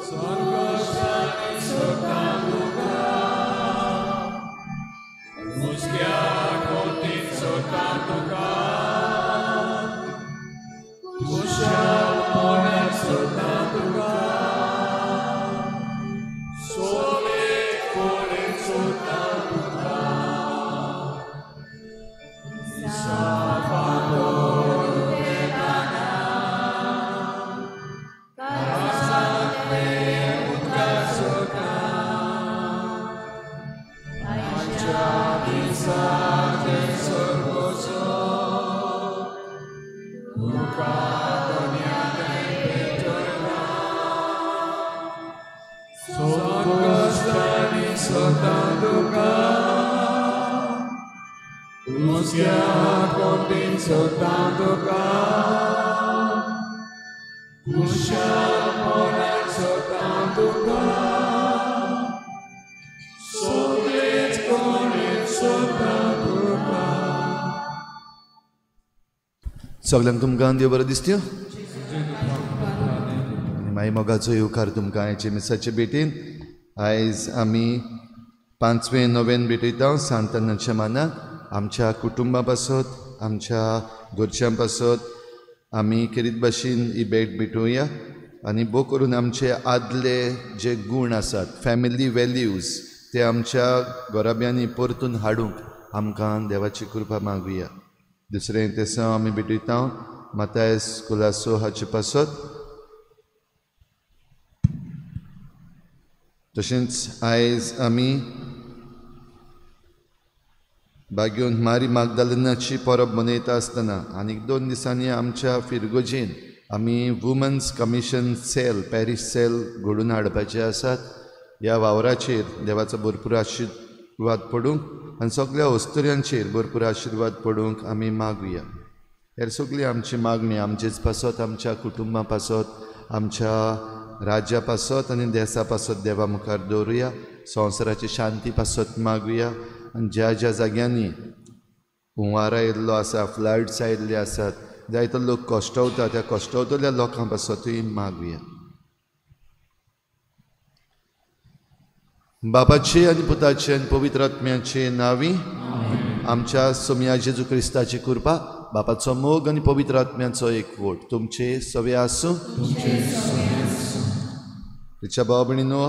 संकश्टांनी सोदता तुका, हुस्क्या कोतीन सोदता तुका, खुशालपणान सोदता तुका, सोबीत कोणेन सोदता तुका. सगळ्यांक तुमकां देव बरें दिसत्यो आनी माई मोगाचो येवकार तुमकां आयचे मिसाचे भेटीन. आयज आमी पांचवें नवेन भेटयता सांतानाच्या मानाक. आमच्या कुटुंबा पासत, आमच्या घरच्यां पासत आमी खेरीत भाशेन ही भेट भेटोवया आनी भोव करून आमचे आदले जे गूण आसात, फॅमिली वेल्यूज, ते आमच्या घराब्यांनी परतून हाडूंक आमकां देवाची कृपा मागुया. दुसरें तेसांव आमी भेटयता मातायस कुलासो हाचे पासत. तशेंच आयज आमी बाग्योन मारी मागदालनाची परब मनयता आसतना आनीक 2 दिसांनी आमच्या फिरगोजेन आमी women's commission cell, parish cell घडोवन हाडपाचे आसात. ह्या वावराचेर देवाचो भरपूर आशिर्वाद पडूंक आनी सगळ्या अस्तुऱ्यांचेर भरपूर आशिर्वाद पडूंक आमी मागुया. हेर सगळी आमची मागणी आमचेच पासत, आमच्या कुटुंबा पासत, आमच्या राज्या पासत आनी देसा पासत देवा मुखार दवरुया. संवसाराची शांती पासत मागुया आनी ज्या ज्या जाग्यांनी हुंवार आयिल्लो आसा, फ्लड्स आयिल्ले आसात, जायतो लोक कश्टवता, त्या कश्टवतल्या लोकां पासतूय मागुया. बापाचे आनी पुताचे आनी पवित्र आत्म्याचे नांवी आमच्या सोमया जेजू क्रिस्ताची कृपा, बापाचो मोग आनी पवित्र आत्म्याचो एकवट तुमचे सवे आसूं. तिच्या भाव भयणीनो,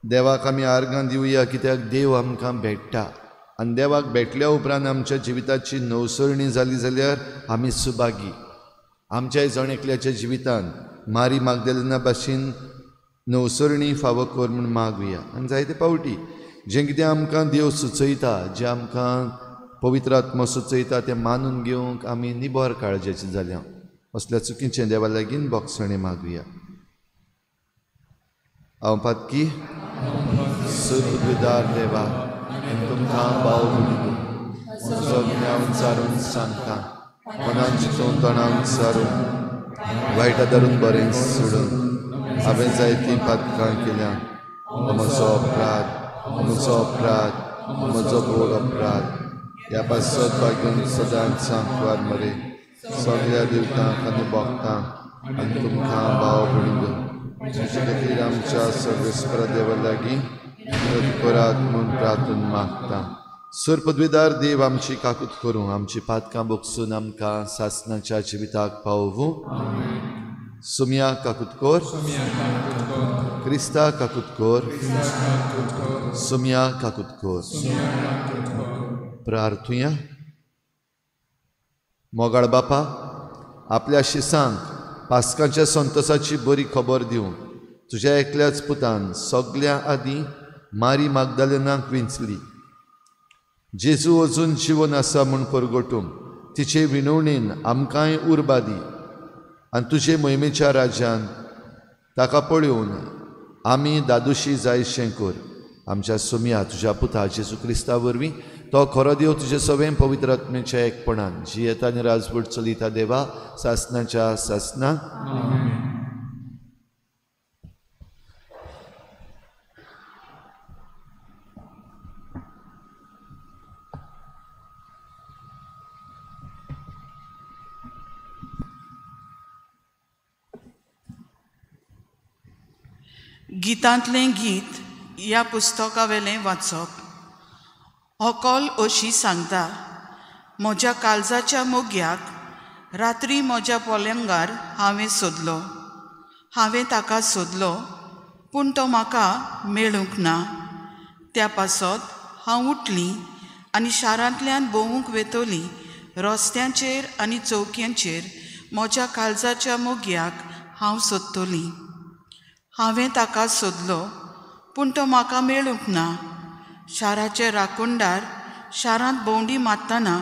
देवाक आमी आर्गां दिवया कित्याक देव आमकां भेट्टा आनी देवाक भेटल्या उपरांत आमच्या जिविताची नवसरणी जाली जाल्यार आमी सुभागी. आमच्या जण एकल्याच्या जिवितान मारी मागदेलना भाशेन नवसरणी फावो कर म्हूण मागुया. आनी जायते पावटी जें कितें आमकां देव सुचयता, जें आमकां पवित्र आत्मो सुचयता तें मानून घेवंक आमी निबर काळजाची जाल्या. असल्या चुकीचें देवा लागीं बोगसणें मागुया. हांव पातकी सुरबुद्दार देवा, तुमकां भाव भयणीनो सगळ्यांक सारून सांगता, मनान चिंतून तणान सारून वायटा धरून बरें सोडून हांवें जायतीं पातकां केल्या. म्हजो अपराध, म्हजो अपराध, म्हजो व्हड अपराध. ह्या पासत बागून सदांच सांकवार मरे सगळ्या देवतांक आनी भक्तांक आनी तुमकां भाव भयणीनो तुजे खातीर आमच्या सर्वेस्परा देवा लागीं करात म्हूण प्रार्थना मागता. सुर पदवीदार देव आमची काकूत करूं, आमची पातकां बोगसून आमकां सासनाच्या जिविताक पावोवूं. सुमिया काकूत कर, क्रिस्ता काकूत कर, सुमिया काकूत कर. प्रार्थुया. मोगाळ बापा, आपल्या शिसांक पास्कांच्या संतोसाची बरी खबर दिवंक तुज्या एकल्याच पुतान सगळ्या आदीं मारी मागदालेनाक विंचली. जेजू अजून जिवन आसा म्हूण परगटूंक तिचे विनवणेन आमकांय उर्बा दी आनी तुजे मोहिमेच्या राज्यान ताका पळोवन आमी दादोशी जायशें कर. आमच्या सुमया तुज्या पुता जेजू क्रिस्ता वरवीं तो खरो देव तुजे सवें पवित्र आत्म्याच्या एकपणान जियेता आनी राजवट चलयता देवा सासनाच्या सासना. गितांतलें गीत ह्या पुस्तकावेलें वाचप. होकल अशी सांगता, म्हज्या काळजाच्या मोग्याक रात्री म्हज्या पलंगार हांवें सोदलो, हांवें ताका सोदलो पूण तो म्हाका मेळूंक ना. त्या पासत हांव उठली आनी शारांतल्यान भोंवूंक वेतली, रस्त्यांचेर आनी चौक्यांचेर म्हज्या काळजाच्या मोग्याक हांव सोदतली. हांवें ताका सोदलो पूण तो म्हाका मेळूंक ना. शाराचे राखणदार शारांत भोंवडी मारतना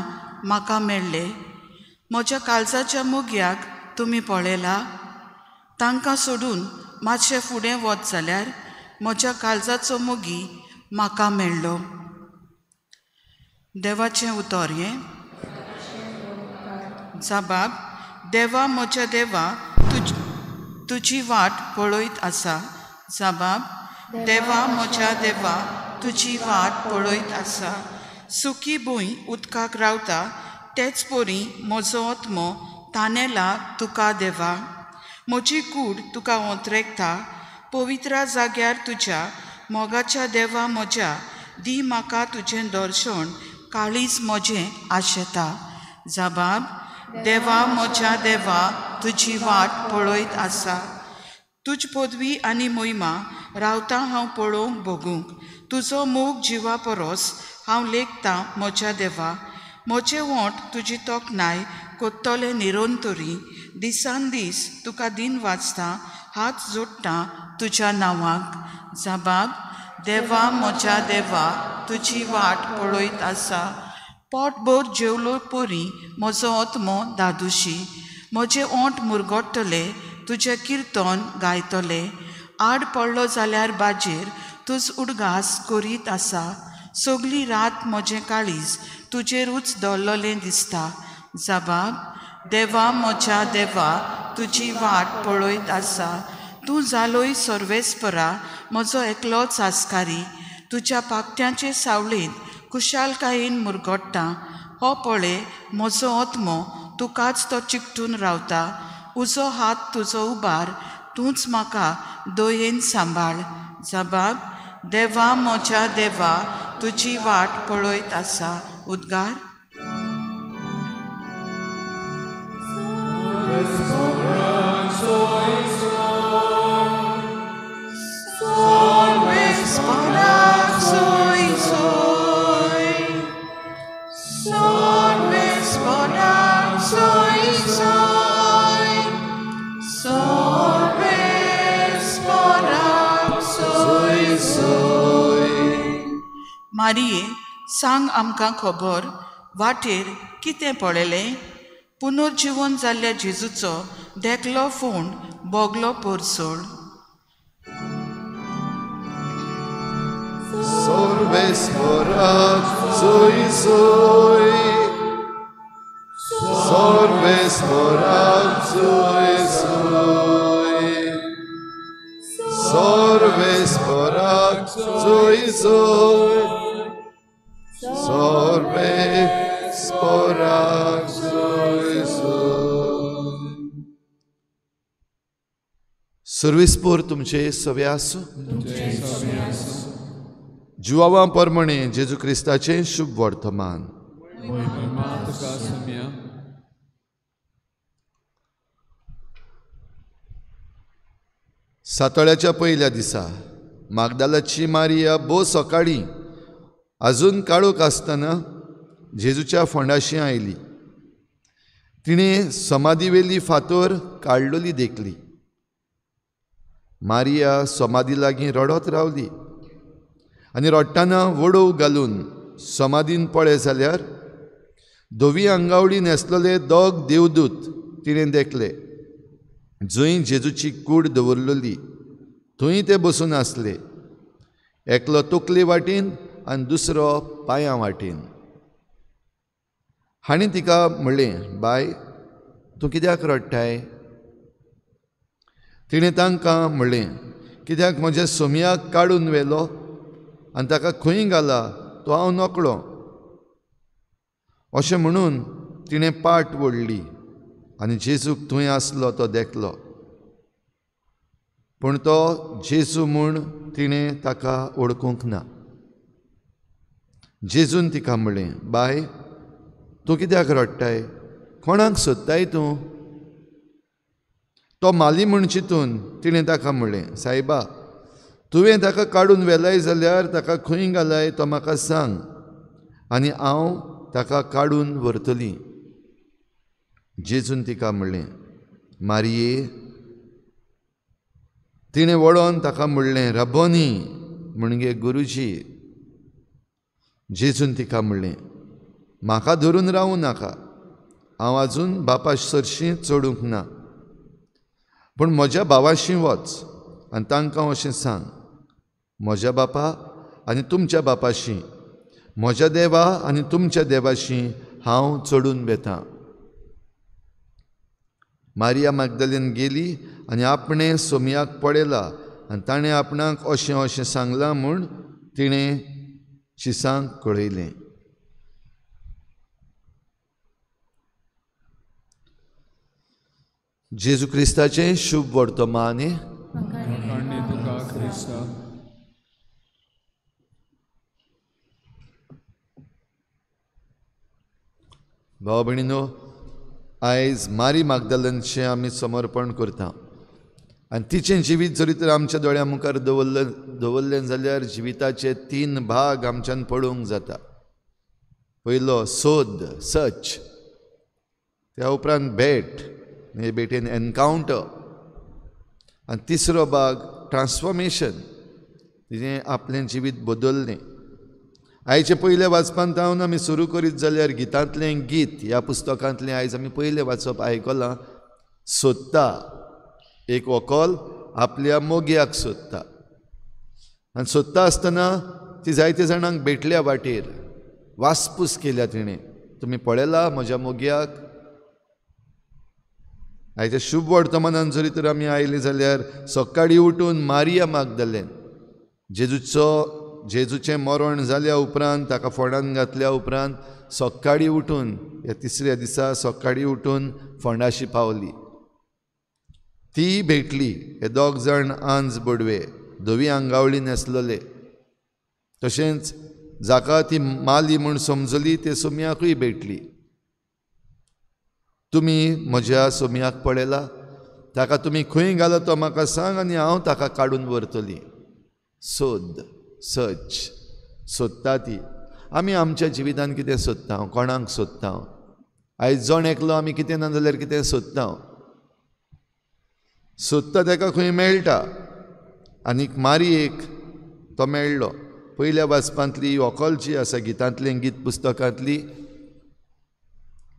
म्हाका मेळ्ळे. म्हज्या काळजाच्या मोग्याक तुमी पळयला? तांकां सोडून मातशें फुडें वच जाल्यार म्हज्या काळजाचो मोगी म्हाका मेळ्ळो. देवाचें उतर हें. जबाब, देवा म्हज्या देवा तुजी वाट पळयत आसा. जबाब, देवा म्हज्या देवा तुजी वाट पळयत आसा. सुकी भूंय उदकाक रावता तेच परी म्हजो आत्मो तानेला तुका देवा. म्हजी कूड तुका ओंतरेकता पवित्र जाग्यार तुज्या मोगाच्या देवा म्हज्या, दी म्हाका तुजें दर्शन, काळीज म्हजें आशेता. जबाब, देवा म्हज्या देवा तुजी वाट पळयत आसा. तुज पदवी आनी मोहिमा रावता हांव पळोवंक भोगूंक, तुजो मोग जिवा परस हांव लेखतां म्हज्या देवा. म्हजे ओंठ तुजी तोखणाय कोत्तले निरंतरी, दिसान दीस तुका दिन वाचता, हात जोडटा तुज्या नांवाक. जबाब, देवा म्हज्या देवा तुजी वाट पळयत आसा. पोटभर जेवलो परी म्हजो आत्मो दादुशी, म्हजे ओंठ मुरगट्टले तुजें किर्तन गायतले. आड पडलो जाल्यार बाजेर तुज उडगास करीत आसा. सगली रात म्हजें काळीज तुजेरूच दवरलें दिसता. जबाब, देवा म्हज्या देवा तुजी वाट पळयत आसा. तूं जालोय सर्वेस्परा म्हजो एकलोच आस्कारी, तुज्या पाकट्यांचे सावळेंत खुशालकायेन मुरगट्टा. हो पळय म्हजो आत्मो तुकाच तो चिकटून रावता. उजो हात तुजो उबार, तूंच म्हाका दयेन सांबाळ. जबाब, देवा म्हज्या देवा तुजी वाट पळयत आसा. उद्गार. मारिये, सांग आमकां खबर, वाटेर कितें पळयलें? पुनर्जिवन जाल्ल्या जेजूचो देखलो फोंड बोगलो पोरसोळ. सर्वेस्पोर तुमचे सवे आसूं. जुवावा परमणे जेजू क्रिस्ताचें शुभ वर्तमान. सातोळ्याच्या पयल्या दिसा मागदालाची मारिया भोव सकाळीं अजून काळोख आसतना जेजूच्या फोंडाशी आयली. तिणें समाधीवेली फातोर काडलोली देखली. मारिया समाधी लागीं रडत रावली आनी रडटाना वडोव घालून समाधीन पळय जाल्यार धवी आंगावडी न्हेसलेले दोग देवदूत तिणें देखले. जंय जेजूची कूड दवरलेली थंय ते बसून आसले, एकलो तकले वाटेन आनी दुसरो पांयां वाटेन. हांणी तिका म्हणलें, बाय तूं कित्याक रडटाय? तिणें तांकां म्हणलें, कित्याक म्हज्या सोमयाक काडून व्हेलो आनी ताका खंय घाला तो हांव नकळो. अशें म्हणून तिणें पाट ओडली आनी जेजूक थंय आसलो तो देखलो. पूण तो जेजू म्हूण तिणें ताका वळखूंक ना. जेजून तिका म्हणलें, बाय, तूं कित्याक रडटाय? कोणाक सोदताय तूं? तो माली म्हूण चिंतून तिणें ताका म्हणलें, सायबा, तुवें ताका काडून व्हेलाय जाल्यार ताका खंय घालाय तो म्हाका सांग आनी हांव ताका काडून व्हरतली. जेजून तिका म्हणलें, मारिये. तिणें वळोन ताका म्हणलें, रबोनी, म्हणजे गुरुजी. जेजून तिका म्हणलें, म्हाका धरून रावूं नाका, हांव आजून बापा सरशीं चडूंक ना, पूण म्हज्या भावाशी वच आनी तांकां अशें सांग, म्हज्या बापा आनी तुमच्या बापाशी, म्हज्या देवा आनी तुमच्या देवाशी हांव चडून वेतां. मारिया मागदालेन गेली आनी आपणें सोमयाक पळयला आनी ताणें आपणाक अशें अशें सांगलां म्हूण तिणें शिसांक कळयलें. जेजू क्रिस्ताचें शुभ वर्तमान. भाव भयणीनो, आयज मारी मागदालनचें आमी समर्पण करता आनी तिचें जिवीत जरी तर आमच्या दोळ्यां मुखार दवरलें जाल्यार जिविताचे तीन भाग आमच्यान पळोवंक जाता. पयलो सोद, सर्च, त्या उपरांत भेट, हे भेटेन एनकावंटर, आनी तिसरो भाग ट्रान्सफॉर्मेशन, तिचें आपलें जिवीत बदललें. आयचे पयले वाचपांत हांव आमी सुरू करीत जाल्यार गितांतलें गीत ह्या पुस्तकांतलें आयज आमी पयलें वाचप आयकलां. सोदता एक व्हंकल आपल्या मोग्याक सोदता आनी सोदता आसतना ती जायते जाणांक भेटल्या वाटेर, वासपूस केल्या तिणें, तुमी पळयला म्हज्या मोग्याक. आयच्या शुभ वर्तमानान जरी तर आमी आयली जाल्यार सकाळीं उठून मारिया मागदालेन जेजूचें मरण जाल्या उपरांत, ताका फोंडान घातल्या उपरांत सकाळीं उठून ह्या तिसऱ्या दिसा सकाळीं उठून फोंडाशी पावली. ती भेटली, हे दोग जाण आंज बडवे, धवी आंगावळी न्हेसलेले, तशेंच जाका ती माली म्हूण समजली ते सोमयाकूय भेटली. तुमी म्हज्या सोमयाक पळयला, ताका तुमी खंय घाला तो म्हाका सांग आनी हांव ताका काडून व्हरतली. सोद, सर्च, सोदता ती. आमी आमच्या जिवितान कितें सोदता, कोणाक सोदता? आयज जण एकलो आमी कितें ना जाल्यार कितें सोदता, सोदता ताका खंय मेळटा. आनीक मारयेक तो मेळ्ळो. पयल्या वाचपांतली व्हंकल जी आसा गितांतलें गीत पुस्तकांतली,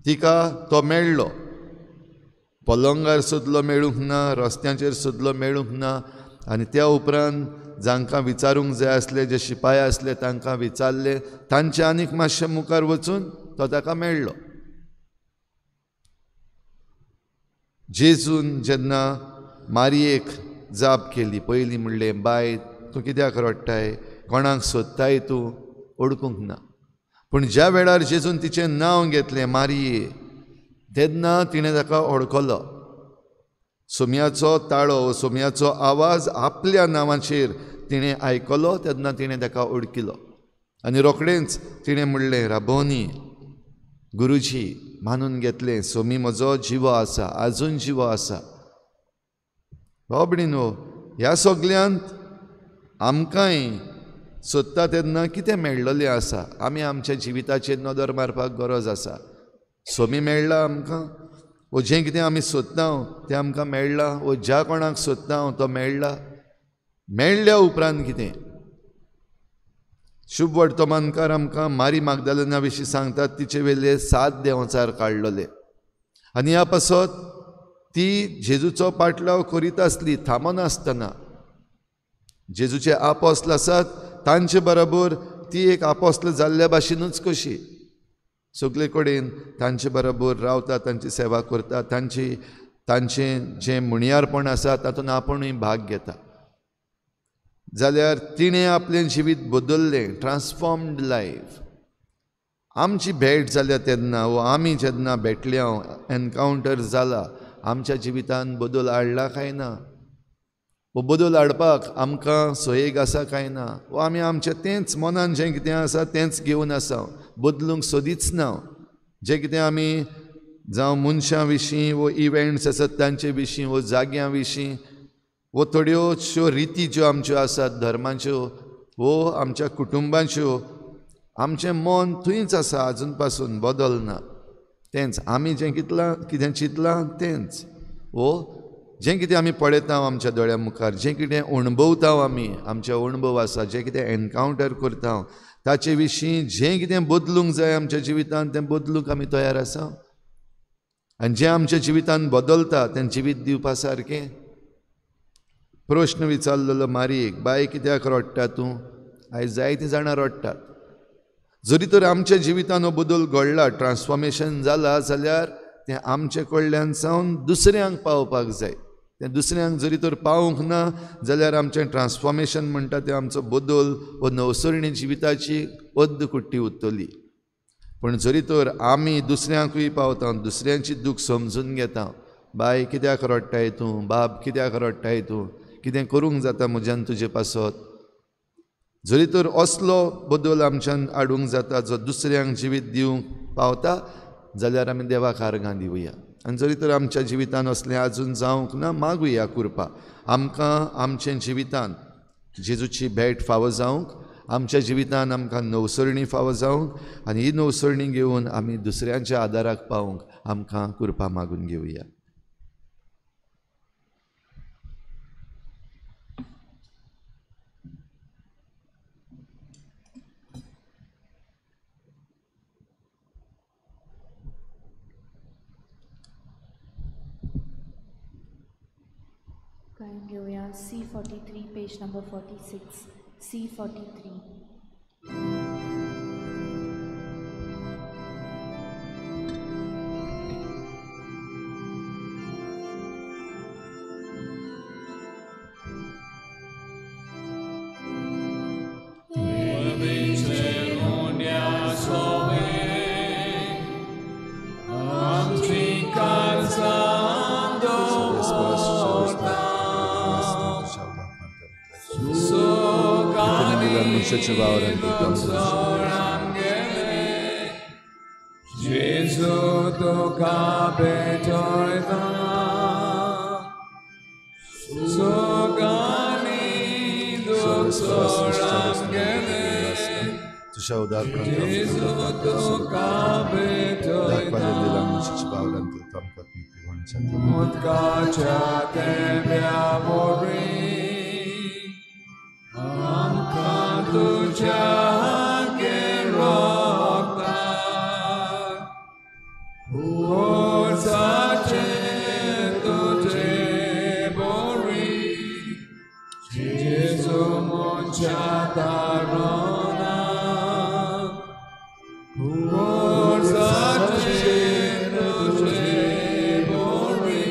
तिका तो मेळ्ळो. पलंगार सोदलो मेळूंक ना, रस्त्यांचेर सोदलो मेळूंक ना, आनी त्या उपरांत जांकां विचारूंक जाय आसले, जे शिपाय आसले तांकां विचारले, तांचे आनीक मातशें मुखार वचून तो ताका मेळ्ळो. जेजून जेन्ना मारयेक जाप केली, पयलीं म्हणलें, बाय तूं कित्याक रडटाय, कोणाक सोदताय तूं? वळखूंक ना. पूण ज्या वेळार जेजून तिचें नांव घेतलें मारये, तेन्ना तिणें ताका वळखलो. सोमयाचो ताळो, सोमयाचो आवाज आपल्या नांवाचेर तिणें आयकलो, तेन्ना तिणें ताका वळखलो आनी रोखडेंच तिणें म्हणलें, राबोनी, गुरुजी, मानून घेतलें, सोमी म्हजो जिवो आसा, आजून जिवो आसा. भाव भयणीनो, ह्या सगल्यांत आमकांय सोदता तेन्ना कितें मेळ्ळलें आसा? आमी आमच्या जिविताचेर नदर मारपाक गरज आसा. सोमी मेळ्ळा आमकां, वो जें कितें आमी सोदता तें आमकां मेळ्ळां, वो ज्या कोणाक सोदता तो मेळ्ळा. मेळ्ळ्या उपरांत कितें? शुभ वर्तमानकार आमकां मारी मागदालना विशीं सांगतात, तिचे वेले 7 देंवचार काडलेले आनी ह्या पासत ती जेजूचो पाटलाव करीत आसली थांबनासतना. जेजूचे आपोस्ल आसात तांचे बरोबर ती एक आपोस्ल जाल्ल्या भाशेनूच कशी सगळे कडेन तांचे बरोबर रावता, तांची सेवा करता, तांचें जें मुणयारपण आसा तातूंत आपुणूय भाग घेता. जाल्यार तिणें आपलें जिवीत बदललें, ट्रान्सफॉर्म्ड लायफ. आमची भेट जाल्या तेन्ना वो आमी जेन्ना भेटल्या, एनकावंटर जाला, आमच्या जिवितान बदल हाडला काय ना? वो बदल हाडपाक आमकां सोयेक आसा काय ना, वो आमी आमचें तेंच मनान जें कितें आसा तेंच घेवन आसा, बदलूंक सोदीच ना. जें कितें आमी जावं मनशां विशीं वो इव्हेंट्स आसात तांचे विशीं वो जाग्यां विशीं वो थोड्योश्यो रिती ज्यो आमच्यो आसात धर्माच्यो वो आमच्या कुटुंबाच्यो, आमचें मन थंयच आसा, आजून पासून बदलना. तेंच आमी जें कितलां कितें चिंतलां तेंच, वो जें कितें आमी पळयता आमच्या दोळ्या मुखार, जें कितें अणभवता आमी, आमचे अणभव आसा, जें कितें एनकावंटर करता ताचे विशीं जें कितें बदलूंक जाय आमच्या जिवितांत तें बदलूंक आमी तयार आसा. आनी जें आमच्या जिवितांत बदलता तें जिवीत दिवपा सारकें. प्रश्न विचारलेलो मारयेक, बाय कित्याक रडटा तूं? आयज जायतीं जाणां रडटात. जरी तर आमच्या जिवितान हो बदल घडला, ट्रान्सफॉर्मेशन जाला, जाल्यार तें आमचे कडल्यान सावन दुसऱ्यांक पावपाक जाय. तें दुसऱ्यांक जरी तर पावूंक ना जाल्यार आमचें ट्रान्सफॉर्मेशन म्हणटा तें आमचो बदल वो नवसरणी जिविताची अर्द कुट्टी उरतली. पूण जरी तर आमी दुसऱ्यांकूय पावता, दुसऱ्यांची दूख समजून घेता, बाय कित्याक रडटाय तूं, बाब कित्याक रडटाय तूं, कितें करूंक जाता म्हज्यान तुजे पासत, जरी तर असलो बदल आमच्यान हाडूंक जाता जो दुसऱ्यांक जिवीत दिवंक पावता जाल्यार आमी देवाक आर्गां दिवया. आनी जरी तर आमच्या जिवितान असलें आजून जावंक ना, मागुया कृपा आमकां आमच्या जिवितान जेजूची भेट फावो जावंक, आमच्या जिवितान आमकां नवसरणी फावो जावंक, आनी ही नवसरणी घेवन आमी दुसऱ्यांच्या आदाराक पावूंक आमकां कृपा मागून घेवया. गायन घेवया C43 page number 46, C43. Gesù tocca betoita Sogani doxorangele Gesù tocca betoita Mutkacha tembia mori Tuja gerokta Uorsache tuje bori Jesu monchatarona Uorsache tuje bori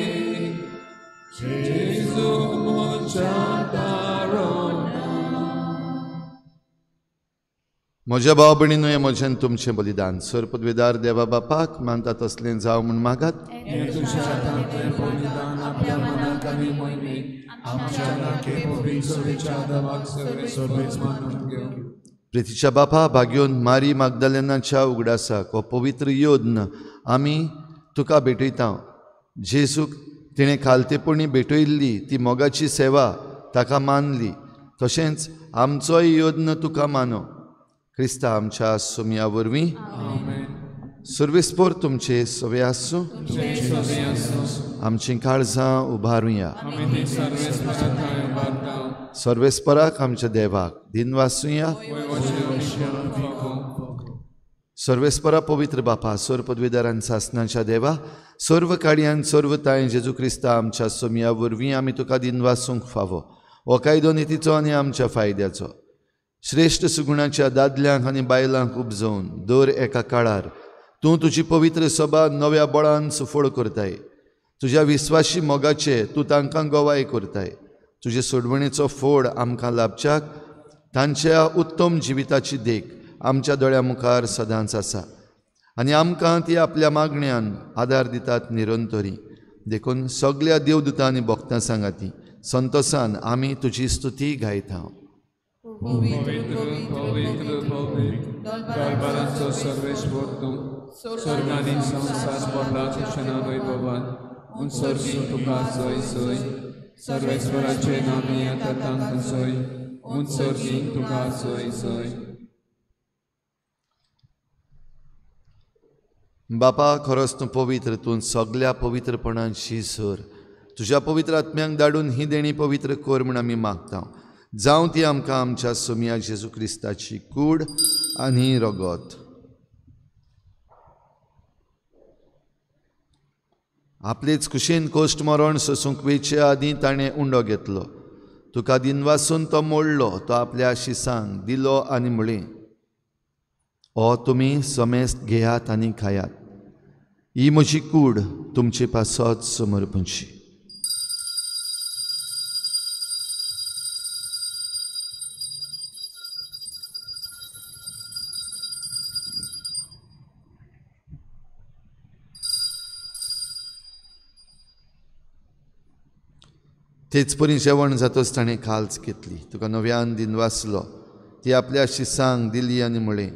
Jesu monchatarona. म्हज्या भाव भयणीनो, हें म्हजें तुमचें बलिदान सर पदवेदार देवा बापाक मानता तसलें जावं म्हूण मागात. प्रितीच्या बापा, भाग्योन मारी मागदालेनाच्या उगडासाक हो पवित्र योद्न आमी तुका भेटयता. जेजूक तिणें खालतेपणी भेटयल्ली ती मोगाची सेवा ताका मानली, तशेंच आमचोय योद्न तुका मानो. क्रिस्ता आमच्या सोमया वरवीं. सुर्वेस्पोर तुमचे सवे आसूं. आमचीं काळजां उबारुया. सर्वेस्पराक आमच्या देवाक दिनवासुया. सर्वेस्परा पवित्र बापा, सर्व पदवीदारान सासनाच्या देवा, सर्व काडयान सर्व ताय जेजू क्रिस्ता आमच्या सोमया वरवीं आमी तुका दिनवासूंक फावो. हो कायदो नितीचो आनी आमच्या फायद्याचो. श्रेश्ठ सुगुणाच्या दादल्यांक आनी बायलांक उपजोवन दर एका काळार तूं तुजी पवित्र सभा नव्या बळान सुफळ करताय. तुज्या विस्वाशी मोगाचे तूं तांकां गवाय करताय. तुजे सोडवणेचो फोड आमकां लाभच्याक तांच्या उत्तम जिविताची देख आमच्या दोळ्या मुखार सदांच आसा आनी आमकां ती आपल्या मागण्यान आदार दितात निरंतरी. देखून सगल्या देवदुतांनी भक्तां सांगाती संतोसान आमी तुजी स्तुती गायता. पवित्र पवित्र पवित्र दरबाराचो सर्वेश्वर तूं, स्वर्ग आनी संवसार भरला तुज्या वैभवान. उंचर्गी तुका जय जय. सर्वेश्वराचे नामी येता तांकां जय. उंचर्गी तुका जय जय. बापा, खरोच तूं पवित्र, तूं सगल्या पवित्रपणांशी सर. तुज्या पवित्र आत्म्यांक धाडून ही देणी पवित्र कर म्हूण आमी मागता. जावं ती आमकां आमच्या सोमया जेजू क्रिस्ताची कूड आनी रगत. आपलेच कुशीन कोश्ट मरण सोसूंक वेचे आदीं ताणें उंडो घेतलो. तुका दिनवासून तो मोडलो, तो आपल्या शिसांक दिलो आनी म्हळें, ओ तुमी समेस्त घेयात आनी खायात, ही म्हजी कूड तुमचे पासत समर्पणची. तेच परी जेवण जातच ताणें खालच घेतली, तुका नव्यान दिनवासलो, ती आपल्या शिसांक दिली आनी म्हळें,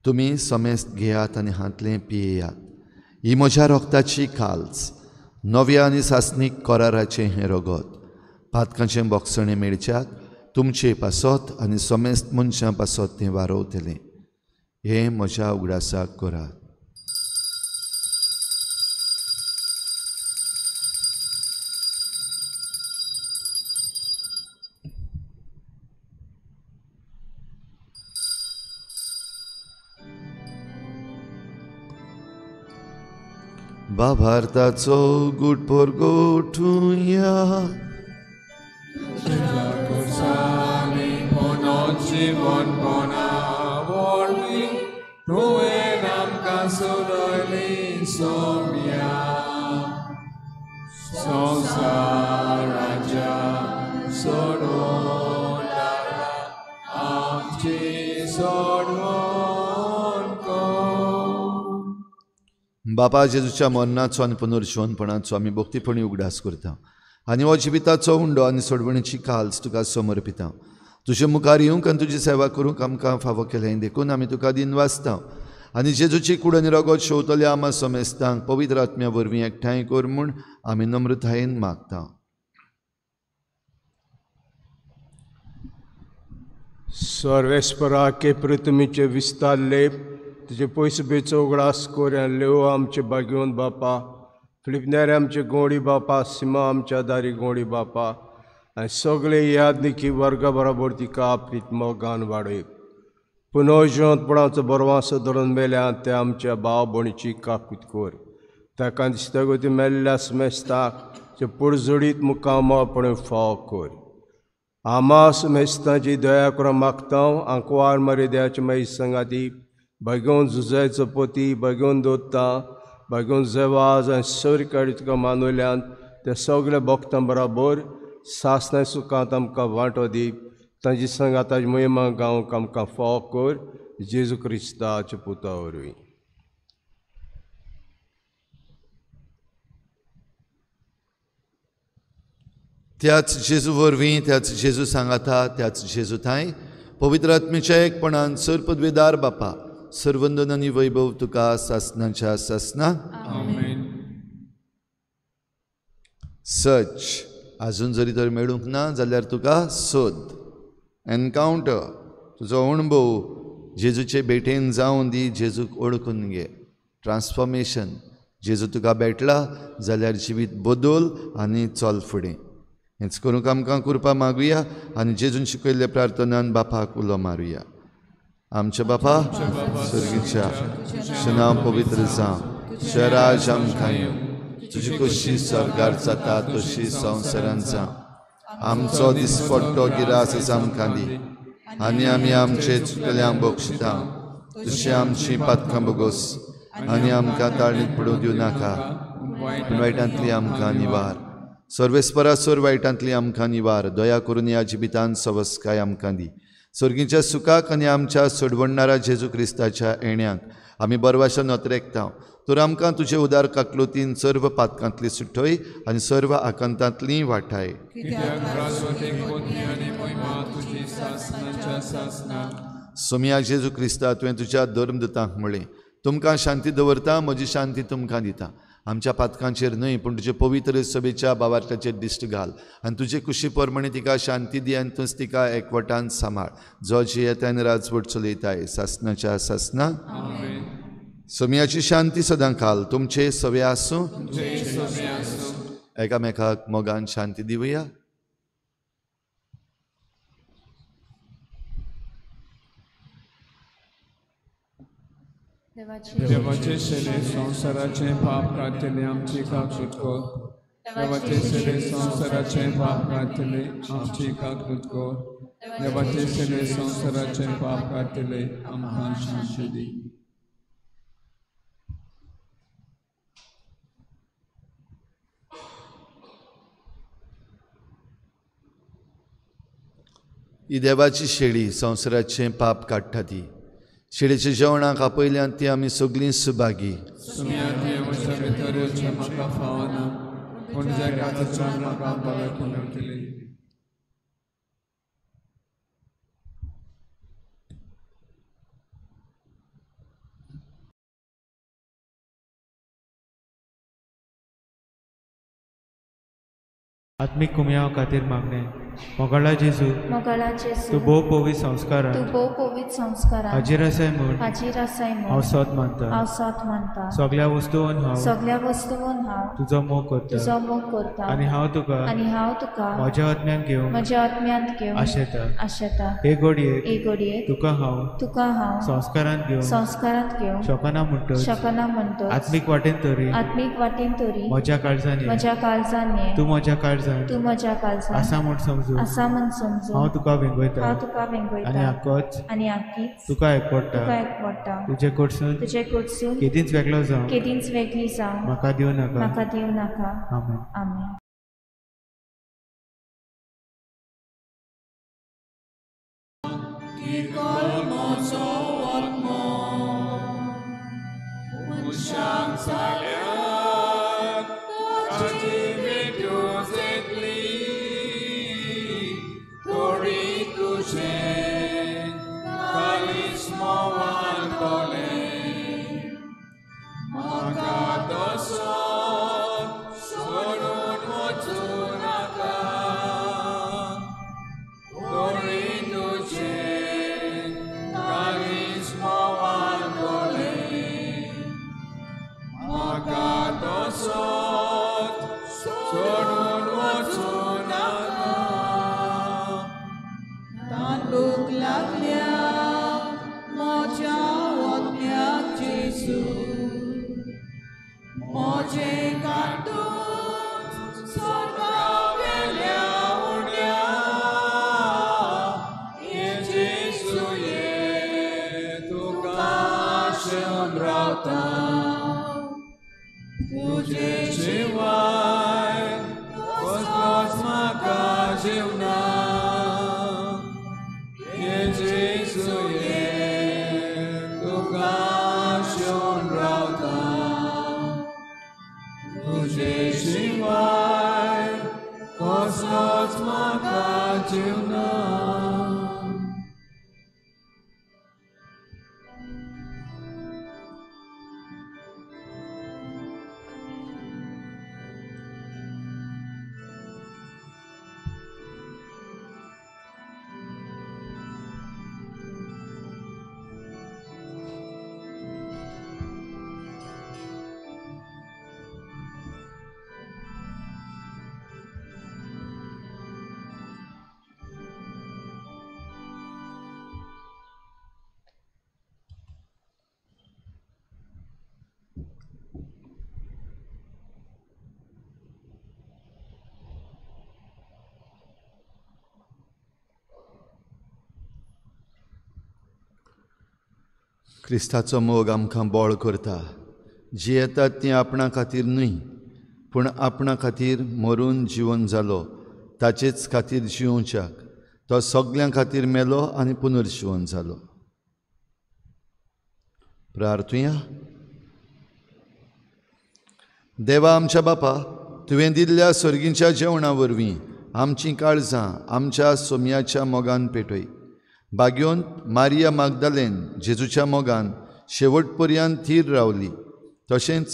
तुमी समेस्त घेयात आनी हांतलें पियेयात, ही म्हज्या रोगताची खालच, नव्या आनी सासणीक कराराचें हें रगत, पातकांचें बोगसणें मेळच्याक तुमचे पासत आनी समेस्त मनशां पासत तें वारोवतलें. हें म्हज्या उगडासाक करात. बाभारताचो गुट पोरगोठुया, जीवनपणा वरवीं तुवें आमकां सोडयली सोम्या. संवसाराच्या सोडवणारा आमची सोडवण कर. बापा, जेजूच्या मरणाचो आनी पुनर्जिवनपणाचो आमी भक्तीपणी उगडास करता आनी हो जिविताचो उंडो आनी सोडवणीची काल्स तुका समर्पिता. तुजे मुखार येवंक आनी तुजी सेवा करूंक आमकां फावो केलें देखून आमी तुका दिनवासता आनी जेजूची कूड आनी रगत शेवतल्या आमा समेस्तांक पवित्र आत्म्या वरवीं एकठांय कर म्हूण आमी नम्रतायेन मागता. सर्वेस्पराके पृथ्वीचे विस्तारले तुजे पयस बेचो उगडास कोर लेव आमचे बागेवन बापा, फिलिपनेरे आमचे गोडी बापा, सीमा आमच्या दारी गोडी बापा आनी सगळे यादनिकी वर्गा बरोबर तिका आपली मोगान वाडय. पुनर्जिवंतपणाचो बरवासो धरून मेल्या ते आमच्या भाव भयणीची काकूत कोर. ताका दिसता गो ती मेल्ल्या समेस्ताक ते पुरजोडीत मुखामळपणे फाव कोर. आमा समेस्तांची दया करून मागता. आंकवार मरे देवाचे मागीर संगाती भगवंत झुजायचो पोती, भगवंत दोत्ता, भगवंत जेवाज आनी सर काडी तुका मानवल्यान ते सगळे भक्तां बराबर सासणां सुखांत आमकां वांटो दी. तांची संगाताची महिमा गावंक आमकां फाव कर, जेजू क्रिस्ताच्या पुता वरवीं. त्याच जेजू वरवीं, त्याच जेजू सांगाता, त्याच जेजू थांय पवित्र आत्म्याच्या एकपणान सर्पद्वेदार बापा, सर्वंदन आनी वैभव तुका सासनाच्या सासना. आमेन. सच आजून जरी तर मेळूंक ना जाल्यार तुका सोद, एनकावंटर, तुजो अणभव जेजूचे भेटेन जावन दी, जेजूक ओळखून घे, ट्रान्सफॉर्मेशन. जेजू तुका भेटला जाल्यार जिवीत बदल आनी चल फुडें. हेंच करूंक आमकां कृपा मागुया आनी जेजून शिकयल्ल्या प्रार्थनान बापाक उलो मारुया. आमच्या बापा स्वर्गीच्या, तुजें नांव पवित्र जावं, तुजें राज आमकां येवं, तुजी कशी स्वर्गार जाता तशी संवसारांत जावं. आमचो दिसपट्टो गिरास आमकां दी आनी आमी आमचे चुकल्यांक बक्षिता तशी आमची पातकां बोगोस आनी आमकां ताळणीत पडूंक दिवं नाका, पूण वायटांतली आमकां निवार. सर्वेस्परा सर वायटांतली आमकां निवार. दया करून ह्या जिवितान सवस्काय आमकां दी. सर्गीच्या सुखाक आनी आमच्या सोडवणणारा जेजू क्रिस्ताच्या येण्याक आमी बरवाशा नोतरेकता. तर आमकां तुजे उदार काकलुतीन सर्व पातकांतली सुटय आनी सर्व आकांतांतली वाठाय. सोमया जेजू क्रिस्ता, तुवें तुज्या धर्मदूतांक म्हळें, तुमकां शांती दवरता, म्हजी शांती तुमकां दिता. आमच्या पातकांचेर न्हय पूण तुजे पवित्र सभेच्या बावार्थाचेर दिश्ट घाल आनी तुजे कुशी प्रमाणे तिका शांती दी आनी तूंच तिका एकवटान सांबाळ, जो जियेता आनी राजवट चलयताय सासनाच्या सासना. सोमयाची शांती सदां काल तुमचे सवे आसूं. एकामेकाक मोगान शांती दिवया. देवाचे शेले संवसाराचे पाप काडटले आमची काकूट कर. देवाचे शेले संवसाराचे पाप काडटले आमची काकूट कर. देवाचे शेले संवसाराचे पाप काडटले आमकां शांती दी. ही देवाची शेळी संवसाराचें पाप काडटा ती शेळीच्या जेवणाक आपयल्यान ती आमी सगळीं सुभागी. आत्मीक कुमयाव खातीर मागणें. मोगाळा जेजू, तूं भोव पवित्र संस्कारान हाजीर आसाय म्हूण हांव सत मानता. सगळ्या वस्तून हांव तुजो मोग करता आनी हांव तुका म्हज्या आत्म्यान घेवंक आशेता. हे घडयेक तुका हांव संस्कारांत घेवंक शकना म्हणटच आत्मीक वाटेन तरी म्हज्या काळजान ये, तूं म्हज्या काळजान आसा म्हूण समजू हांव तुका वेंगयता आनी आक्कीच तुका एकवटा. तुजे कडसून केदींच वेगळो जावं म्हाका दिवं नाका. आमेन. आमेन. क्रिस्ताचो मोग आमकां बळ करता. जियेतात ती आपणा खातीर न्हय पूण आपणा खातीर मरून जिवन जालो ताचेच खातीर जिवोवच्याक. तो सगळ्यां खातीर मेलो आनी पुनर्जिवन जालो. प्रार्थुया. देवा आमच्या बापा, तुवें दिल्ल्या सर्गीच्या जेवणा वरवीं आमचीं काळजां आमच्या सोम्याच्या मोगान पेटय. बाग्योन मारिया मागदालेन जेजूच्या मोगान शेवट पर्यंत थीर रावली, तशेंच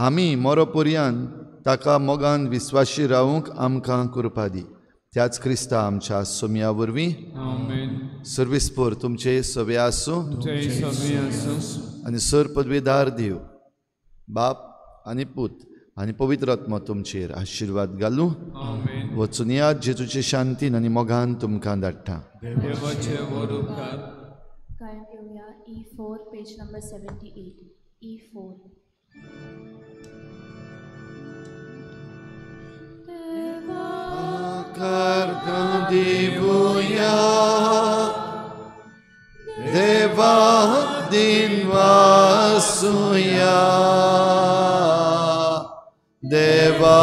आमी मोरो पर्यंत ताका मोगान विस्वाशी रावूंक आमकां कृपा दी. त्याच क्रिस्ता आमच्या सोम्या वरवीं. सर्विसपोर तुमचे सवे आसूं आनी सर पदवीदार देव बाप आनी पूत आनी पवित्र आत्मा तुमचेर आशिर्वाद घालूं. वचून याद जेजूचे शांतीन आनी मोगान तुमकां धाडटा. E4, page number 78. E4. Divuya Deva Dinvasuya Deva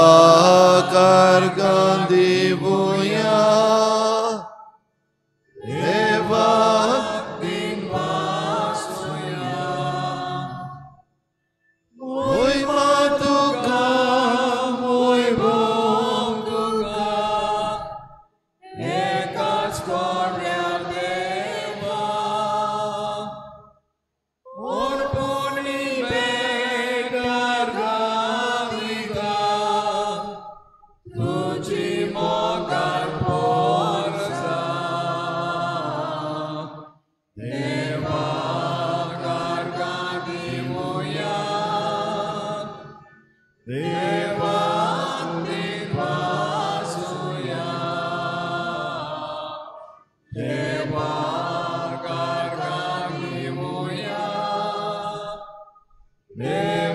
Kargan Divuya Deva Dinvasuya Oy Matuka Oy Bonduka Ekas Korya Deva Orponi Begar Gavita Tuji Mogar Porsa Deva Kargadimuya Deva Dinvasuya Deva Kargadimuya Deva